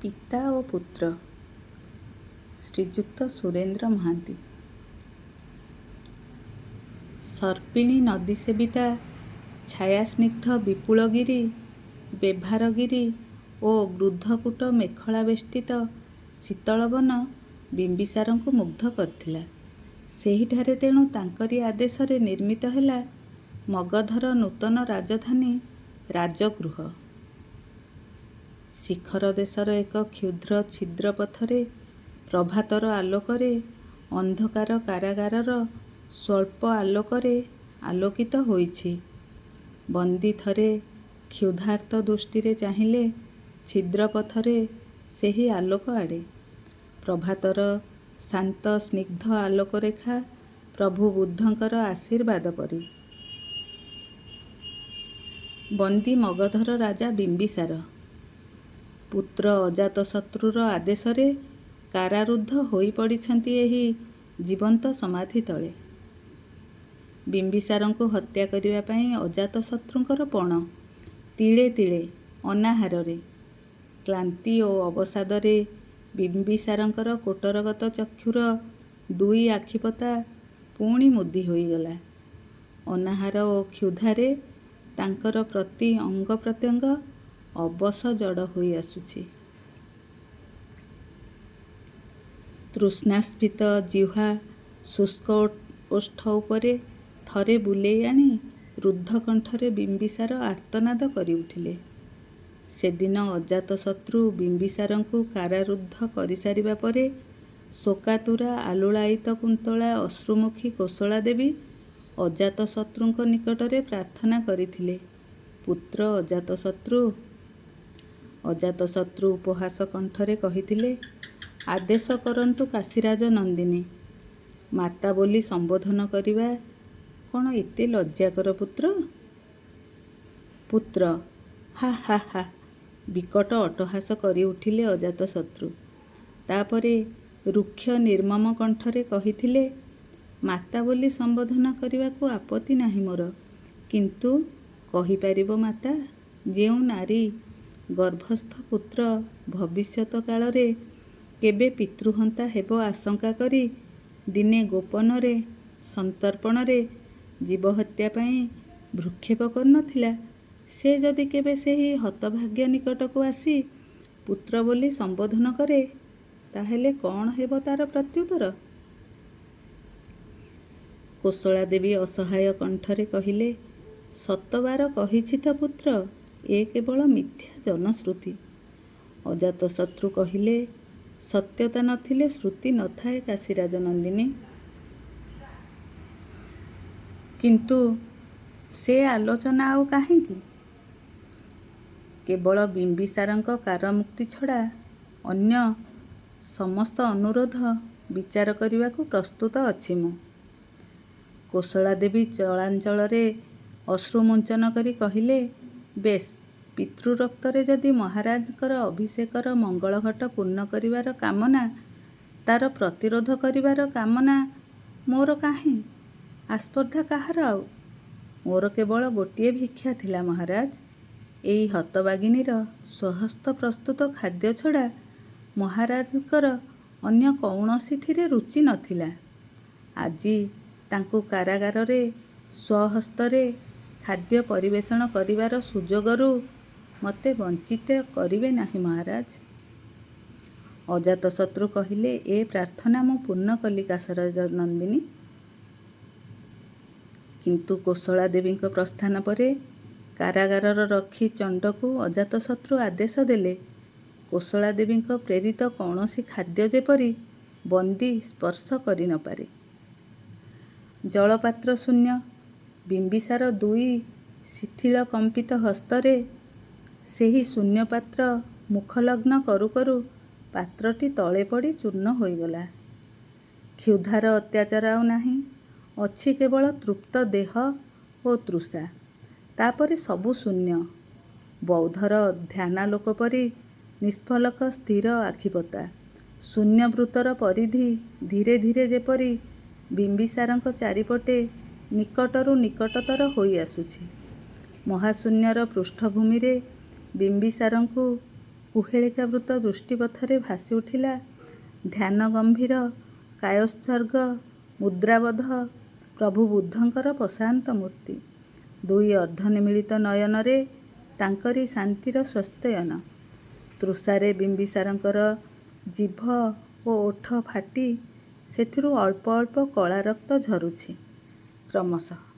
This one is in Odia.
ପିତା ଓ ପୁତ୍ର ଶ୍ରୀଯୁକ୍ତ ସୁରେନ୍ଦ୍ର ମହାନ୍ତି। ସର୍ପିଣୀ ନଦୀସେବିତା ଛାୟାସ୍ନିଗ୍ଧ ବିପୁଳଗିରି, ବେଭାରଗିରି ଓ ଗୃଧ୍ରକୂଟ ମେଖଳାବେଷ୍ଟିତ ଶୀତଳବନ ବିମ୍ବିସାରଙ୍କୁ ମୁଗ୍ଧ କରିଥିଲା। ସେହିଠାରେ ତେଣୁ ତାଙ୍କରି ଆଦେଶରେ ନିର୍ମିତ ହେଲା ମଗଧର ନୂତନ ରାଜଧାନୀ ରାଜଗୃହ। ଶିଖର ଦେଶର ଏକ କ୍ଷୁଦ୍ର ଛିଦ୍ରପଥରେ ପ୍ରଭାତର ଆଲୋକରେ ଅନ୍ଧକାର କାରାଗାରର ସ୍ୱଳ୍ପ ଆଲୋକରେ ଆଲୋକିତ ହୋଇଛି। ବନ୍ଦୀ ଥରେ କ୍ଷୁଧାର୍ତ୍ତ ଦୃଷ୍ଟିରେ ଚାହିଁଲେ ଛିଦ୍ରପଥରେ ସେହି ଆଲୋକ ଆଡ଼େ। ପ୍ରଭାତର ଶାନ୍ତ ସ୍ନିଗ୍ଧ ଆଲୋକରେଖା ପ୍ରଭୁ ବୁଦ୍ଧଙ୍କର ଆଶୀର୍ବାଦ ପରି। ବନ୍ଦୀ ମଗଧର ରାଜା ବିମ୍ବିସାର। ପୁତ୍ର ଅଜାତଶତ୍ରୁର ଆଦେଶରେ କାରାରୁଦ୍ଧ ହୋଇପଡ଼ିଛନ୍ତି ଏହି ଜୀବନ୍ତ ସମାଧି ତଳେ। ବିମ୍ବିସାରଙ୍କୁ ହତ୍ୟା କରିବା ପାଇଁ ଅଜାତଶତ୍ରୁଙ୍କର ପଣ। ତିଳେ ତିଳେ ଅନାହାରରେ, କ୍ଳାନ୍ତି ଓ ଅବସାଦରେ ବିମ୍ବିସାରଙ୍କର କୋଟରଗତ ଚକ୍ଷୁର ଦୁଇ ଆଖିପତା ପୁଣି ମୁଦି ହୋଇଗଲା। ଅନାହାର ଓ କ୍ଷୁଧାରେ ତାଙ୍କର ପ୍ରତି ଅଙ୍ଗପ୍ରତ୍ୟଙ୍ଗ ଅବଶ ଜଡ଼ ହୋଇଆସୁଛି। ତୃଷ୍ଣାସ୍ଫୀତ ଜିହ୍ୱା ଶୁଷ୍କ ଓଷ୍ଠ ଉପରେ ଥରେ ବୁଲେଇ ଆଣି ରୁଦ୍ଧ କଣ୍ଠରେ ବିମ୍ବିସାର ଆର୍ତ୍ତନାଦ କରିଉଠିଲେ। ସେଦିନ ଅଜାତଶତ୍ରୁ ବିମ୍ବିସାରଙ୍କୁ କାରାରୁଦ୍ଧ କରିସାରିବା ପରେ ଶୋକାତୁରା ଆଲୁଳାୟିତକୁନ୍ତଳା ଅଶ୍ରୁମୁଖୀ କୋଶଳା ଦେବୀ ଅଜାତଶତ୍ରୁଙ୍କ ନିକଟରେ ପ୍ରାର୍ଥନା କରିଥିଲେ, ପୁତ୍ର ଅଜାତଶତ୍ରୁ! ଅଜାତଶତ୍ରୁ ଉପହାସ କଣ୍ଠରେ କହିଥିଲେ, ଆଦେଶ କରନ୍ତୁ କାଶୀରାଜ ନନ୍ଦିନୀ! ମାତା ବୋଲି ସମ୍ବୋଧନ କରିବା କ'ଣ ଏତେ ଲଜ୍ଜାକର ପୁତ୍ର? ପୁତ୍ର! ହା ହା ହା ବିକଟ ଅଟ୍ଟହାସ କରିଉଠିଲେ ଅଜାତଶତ୍ରୁ। ତା'ପରେ ରୁକ୍ଷ ନିର୍ମମ କଣ୍ଠରେ କହିଥିଲେ, ମାତା ବୋଲି ସମ୍ବୋଧନ କରିବାକୁ ଆପତ୍ତି ନାହିଁ ମୋର; କିନ୍ତୁ କହିପାରିବ ମାତା, ଯେଉଁ ନାରୀ ଗର୍ଭସ୍ଥ ପୁତ୍ର ଭବିଷ୍ୟତ କାଳରେ କେବେ ପିତୃହନ୍ତା ହେବ ଆଶଙ୍କା କରି ଦିନେ ଗୋପନରେ ସନ୍ତର୍ପଣରେ ଜୀବହତ୍ୟା ପାଇଁ ଭ୍ରୂକ୍ଷେପ କରିନଥିଲା, ସେ ଯଦି କେବେ ସେହି ହତଭାଗ୍ୟ ନିକଟକୁ ଆସି ପୁତ୍ର ବୋଲି ସମ୍ବୋଧନ କରେ, ତାହାହେଲେ କ'ଣ ହେବ ତା'ର ପ୍ରତ୍ୟୁତ୍ତର? କୋଶଳା ଦେବୀ ଅସହାୟ କଣ୍ଠରେ କହିଲେ, ଶତବାର କହିଛି ତ ପୁତ୍ର, ଏ କେବଳ ମିଥ୍ୟା ଜନଶ୍ରୁତି। ଅଜାତଶତ୍ରୁ କହିଲେ, ସତ୍ୟତା ନ ଥିଲେ ଶ୍ରୁତି ନ ଥାଏ କାଶୀରାଜ ନନ୍ଦିନୀ! କିନ୍ତୁ ସେ ଆଲୋଚନା ଆଉ କାହିଁକି? କେବଳ ବିମ୍ବିସାରଙ୍କ କାରାମୁକ୍ତି ଛଡ଼ା ଅନ୍ୟ ସମସ୍ତ ଅନୁରୋଧ ବିଚାର କରିବାକୁ ପ୍ରସ୍ତୁତ ଅଛି ମୁଁ। କୋଶଳା ଦେବୀ ଚଳାଞ୍ଚଳରେ ଅଶ୍ରୁମୋଚନ କରି କହିଲେ, ବେଶ୍, ପିତୃରକ୍ତରେ ଯଦି ମହାରାଜଙ୍କର ଅଭିଷେକର ମଙ୍ଗଳଘଟ ପୂର୍ଣ୍ଣ କରିବାର କାମନା, ତା'ର ପ୍ରତିରୋଧ କରିବାର କାମନା ମୋର କାହିଁ? ଆସ୍ପର୍ଦ୍ଧା କାହାର ଆଉ? ମୋର କେବଳ ଗୋଟିଏ ଭିକ୍ଷା ଥିଲା ମହାରାଜ! ଏଇ ହତଭାଗିନୀର ସ୍ୱହସ୍ତ ପ୍ରସ୍ତୁତ ଖାଦ୍ୟ ଛଡ଼ା ମହାରାଜଙ୍କର ଅନ୍ୟ କୌଣସିଥିରେ ରୁଚି ନ ଥିଲା। ଆଜି ତାଙ୍କୁ କାରାଗାରରେ ସ୍ୱହସ୍ତରେ ଖାଦ୍ୟ ପରିବେଷଣ କରିବାର ସୁଯୋଗରୁ ମୋତେ ବଞ୍ଚିତ କରିବେ ନାହିଁ ମହାରାଜ! ଅଜାତଶତ୍ରୁ କହିଲେ, ଏ ପ୍ରାର୍ଥନା ମୁଁ ପୂର୍ଣ୍ଣ କଲି କାଶୀରାଜ ନନ୍ଦିନୀ! କିନ୍ତୁ କୋଶଳା ଦେବୀଙ୍କ ପ୍ରସ୍ଥାନ ପରେ କାରାଗାରର ରକ୍ଷୀ ଚଣ୍ଡକୁ ଅଜାତଶତ୍ରୁ ଆଦେଶ ଦେଲେ, କୋଶଳା ଦେବୀଙ୍କ ପ୍ରେରିତ କୌଣସି ଖାଦ୍ୟ ଯେପରି ବନ୍ଦୀ ସ୍ପର୍ଶ କରି ନ ପାରେ। ଜଳପାତ୍ର ଶୂନ୍ୟ। ବିମ୍ବିସାର ଦୁଇ ଶିଥିଳକମ୍ପିତ ହସ୍ତରେ ସେହି ଶୂନ୍ୟ ପାତ୍ର ମୁଖଲଗ୍ନ କରୁ କରୁ ପାତ୍ରଟି ତଳେ ପଡ଼ି ଚୂର୍ଣ୍ଣ ହୋଇଗଲା। କ୍ଷୁଧାର ଅତ୍ୟାଚାର ଆଉ ନାହିଁ। ଅଛି କେବଳ ତୃପ୍ତ ଦେହ ଓ ତୃଷା। ତା'ପରେ ସବୁ ଶୂନ୍ୟ। ବୌଦ୍ଧର ଧ୍ୟାନାଲୋକ ପରି ନିଷ୍ପଲକ ସ୍ଥିର ଆଖିପତା ଶୂନ୍ୟବୃତ୍ତର ପରିଧି ଧୀରେ ଧୀରେ ଯେପରି ବିମ୍ବିସାରଙ୍କ ଚାରିପଟେ ନିକଟରୁ ନିକଟତର ହୋଇଆସୁଛି। ମହାଶୂନ୍ୟର ପୃଷ୍ଠଭୂମିରେ ବିମ୍ବିସାରଙ୍କୁ କୁହେଳିକାବୃତ ଦୃଷ୍ଟିପଥରେ ଭାସିଉଠିଲା ଧ୍ୟାନଗମ୍ଭୀର କାୟୋତ୍ସର୍ଗ ମୁଦ୍ରାବଦ୍ଧ ପ୍ରଭୁ ବୁଦ୍ଧଙ୍କର ପ୍ରଶାନ୍ତ ମୂର୍ତ୍ତି। ଦୁଇ ଅର୍ଦ୍ଧନିମୀଳିତ ନୟନରେ ତାଙ୍କରି ଶାନ୍ତିର ସ୍ୱସ୍ତୟନ। ତୃଷାରେ ବିମ୍ବିସାରଙ୍କର ଜିଭ ଓ ଓଠ ଫାଟି ସେଥିରୁ ଅଳ୍ପ ଅଳ୍ପ କଳାରକ୍ତ ଝରୁଛି। କ୍ରମଶଃ।